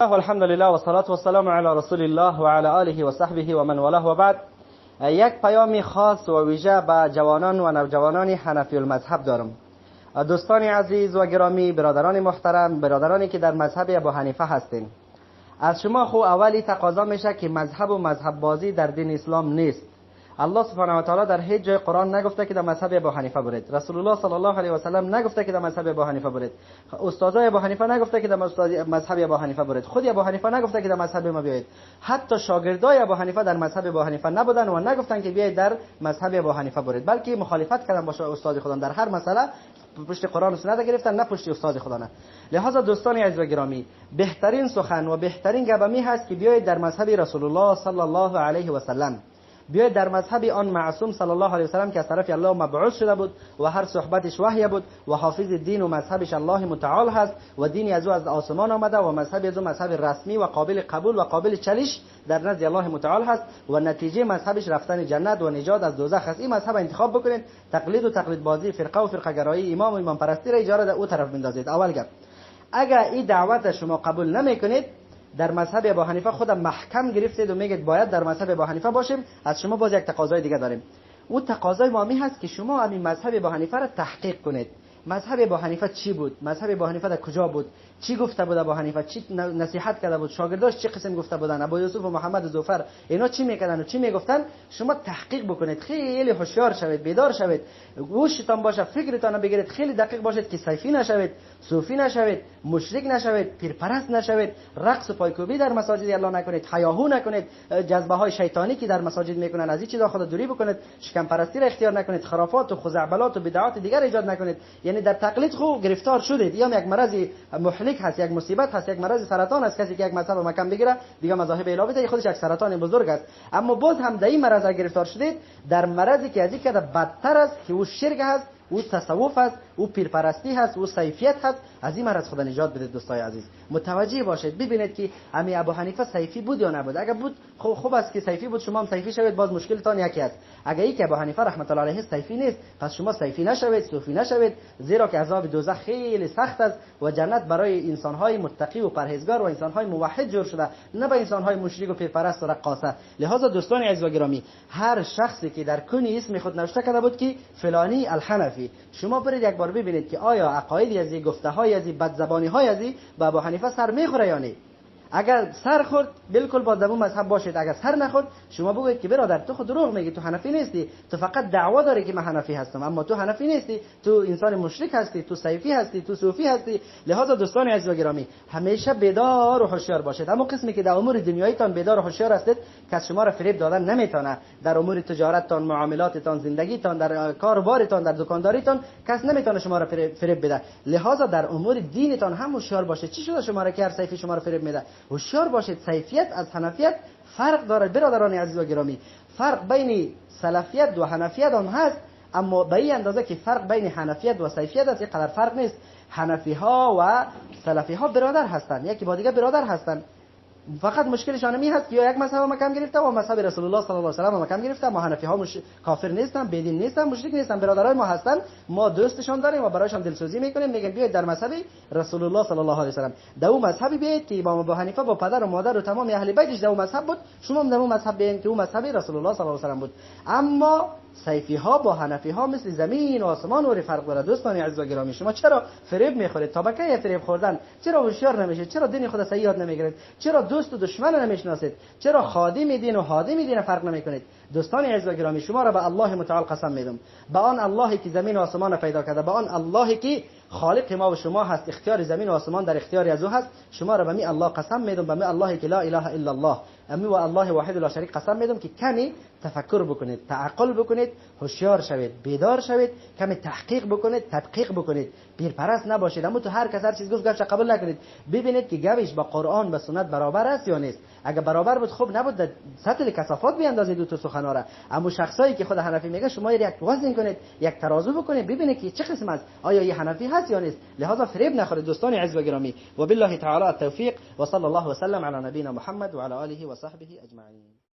والحمد لله والصلاة والسلام علی رسول الله و علی آله و صحبه و من والاه و بعد. یک پیام خاص و ویژه به جوانان و نوجوانان حنفی المذهب دارم. دوستان عزیز و گرامی، برادران محترم، برادرانی که در مذهب ابو حنیفه هستین، از شما خو اولی تقاضا میشه که مذهب و مذهب بازی در دین اسلام نیست. الله سبحانه و تعالی در هیچ جای قرآن نگفته که در مذهب ابو حنیفه برید. رسول الله صلی الله علیه و سلم نگفته که در مذهب ابو حنیفه برید. استادای ابو حنیفه نگفته که در مذهب ابو حنیفه برید. خود ابو حنیفه نگفته که در مذهب ما بیایید. حتی شاگردای ابو حنیفه در مذهب ابو حنیفه نبودن و نگفتن که بیایید در مذهب ابو حنیفه برید، بلکه مخالفت کردن با استاد خودان در هر مسئله. پشت قرآن و سنت گرفتن، نه پشت استاد خودانه. لذا دوستان عزیز و گرامی، بهترین سخن و بهترین گپ هست که بیایید در مذهب رسول الله صلی الله علیه و سلم، بیاید در مذهب آن معصوم صلی الله علیه و سلم که از طرف الله مبعوث شده بود و هر صحبتش وحی بود و حافظ دین و مذهبش الله متعال هست و دینی از او از آسمان آمده و مذهب از او مذهب رسمی و قابل قبول و قابل چالش در نزد الله متعال هست و نتیجه مذهبش رفتن جنت و نجات از دوزخ است. این مذهب انتخاب بکنید. تقلید و تقلید بازی، فرقه و فرقه گرایی، امام و امام پرستی را اجاره در او طرف بندازید. اول گپ، اگر این دعوت شما قبول نمیکنید، در مذهب ابو حنیفه خودم محکم گرفتید و میگید باید در مذهب ابو حنیفه باشیم، از شما باز یک تقاضای دیگه داریم. او تقاضای ما می هست که شما همین مذهب ابو حنیفه را تحقیق کنید. مذهب ابو حنیفه چی بود؟ مذهب ابو حنیفه در کجا بود؟ چی گفته بود ابو حنیفه؟ چی نصیحت کرده بود؟ شاگرداش چی قسم گفته بودن؟ ابو یوسف و محمد زوفر اینا چی میکردن و چی میگفتن؟ شما تحقیق بکنید، خیلی هوشیار شوید، بیدار شوید، گوشتان باشه، فکرتان بگیرید، خیلی دقیق باشید که صیفی نشوید، صوفی نشوید، مشرک نشوید، پیرپرست نشوید، رقص و پایکوبی در مساجد الله نکنید، هیاهو نکنید، جذبه های شیطانی که در مساجد میکنن از این چیزا خود دوری بکنید، شکم پرستی را اختیار نکنید، خرافات و خزعبلات و بدعات دیگر ایجاد نکنید. یعنی در تقلید خو گرفتار شدید، یا یک مرض مهلک هست، یک مصیبت هست، یک مرض سرطان است. کسی که یک مذهب مکم بگیره دیگه مذاهب علاوه ده خودش یک سرطان بزرگ است. اما باز هم در این مرض گرفتار شدید، در مرضی که از این که بدتر است که او شرک هست، او تصوف هست، او پیرپرستی هست، او صیفیت هست، از این مرض خدا نجات بدید. دوستای عزیز متوجه باشید، ببینید که امی ابو حنیفه صیفی بود یا نبود. اگر بود خوب است که صیفی بود، شما هم صیفی شوید، باز مشکلتان یکی است. اگر ای که ابو حنیفه رحمت الله علیه صیفی نیست، پس شما صیفی نشوید، صوفی نشوید، زیرا که عذاب دوزخ خیلی سخت است و جنت برای انسان‌های متقی و پرهیزگار و انسان‌های موحد جور شده، نه به انسان‌های مشرک و پیرپرست و رقاصه. لذا دوستان عزیز و گرامی، هر شخصی که در کونی اسم خود نوشته کرده بود که فلانی الحنفی، شما برید یک بار ببینید که آیا عقاید از این، گفته های از این، بدزبانی های از این به ابو حنیفه سر میخوره یا نه. اگر سر خورد بالکل با زبون مذهب باشید، اگر سر نخورد شما بگویید که برادر تو خود دروغ میگی، تو حنفی نیستی، تو فقط دعوا داری که من حنفی هستم، اما تو حنفی نیستی، تو انسان مشرک هستی، تو صیفی هستی، تو صوفی هستی. لذا دوستان عزیز و گرامی، همیشه بیدار و هوشیار باشید. اما قسمی که در امور دنیاییتان بیدار و هوشیار هستید، کس شما را فریب دادن نمیتونه. در امور تجارتتان، معاملاتتان، زندگیتان، در کاروبارتان، در دکانداریتان کس نمیتونه شما را فریب بده. لذا در امور دینتان هم هوشیار باشید. چی شده شما را که هر صیفی شما را فریب میده؟ هوشیار باشید. صیفیت از حنفیت فرق دارد برادران عزیز و گرامی. فرق بین سلفیت و حنفیت هم هست، اما به این اندازه که فرق بین حنفیت و صیفیت است اینقدر فرق نیست. حنفی ها و سلفی ها برادر هستند، یکی با دیگه برادر هستند. فقط مشکلشان می هست که یا یک مذهب مکم گرفته و مذهب رسول الله صلی الله علیه و سلم مکم گرفته. ما حنفی ها کافر نیستن، بیدین نیستن، مشرک نیستن، برادرای ما هستن، ما دوستشان داریم و برایشان دلسوزی میکنیم، میگیم بیاید در مذهب رسول الله صلی الله علیه و سلم، در اون مذهبی بیاید که امام ابو حنیفه با پدر و مادر و تمام اهل بیتش در اون مذهب بود، شما هم در اون مذهب بیاید که اون مذهب رسول الله صلی الله علیه و سلم بود. اما صیفی ها با حنفی ها مثل زمین و آسمان و فرق داره. دوستان عزیز و گرامی، شما چرا فریب میخورید؟ تا به کی فریب خوردن؟ چرا هوشیار نمیشید؟ چرا دین خود صحیح یاد نمیگیرید؟ چرا دوست و دشمن نمیشناسید؟ چرا خادم دین و هادم دین فرق نمیکنید؟ دوستان عزیز و گرامی، شما را به الله متعال قسم میدم، به آن اللهی که زمین و آسمان پیدا کرده، به آن اللهی که خالق ما و شما هست، اختیار زمین و آسمان در اختیار از او هست، شما را به می الله قسم میدم، به می اللهی که لا اله الا الله، امی و الله واحد لا شریک قسم میدم که کمی تفکر بکنید، تعقل بکنید، هوشیار شوید، بیدار شوید، کمی تحقیق بکنید، تدقیق بکنید، پیرپرست نباشید. اما تو هر کس هر چیز گفت گپش قبول نکنید، ببینید که گپش با قرآن و سنت برابر است یا نیست. اگر برابر بود خوب، نبود در سطل کثافات بیاندازید دو تا سخنا را. اما شخصایی که خود حنفی میگه شما یک وزن کنید، یک ترازو بکنید، ببینید که چه قسم است، آیا این حنفی هست یا نیست. لذا فریب نخورید دوستان عزیز و گرامی. و بالله تعالی التوفیق و صلی الله وسلم علی نبینا محمد و علی آله و صحبه اجمعین.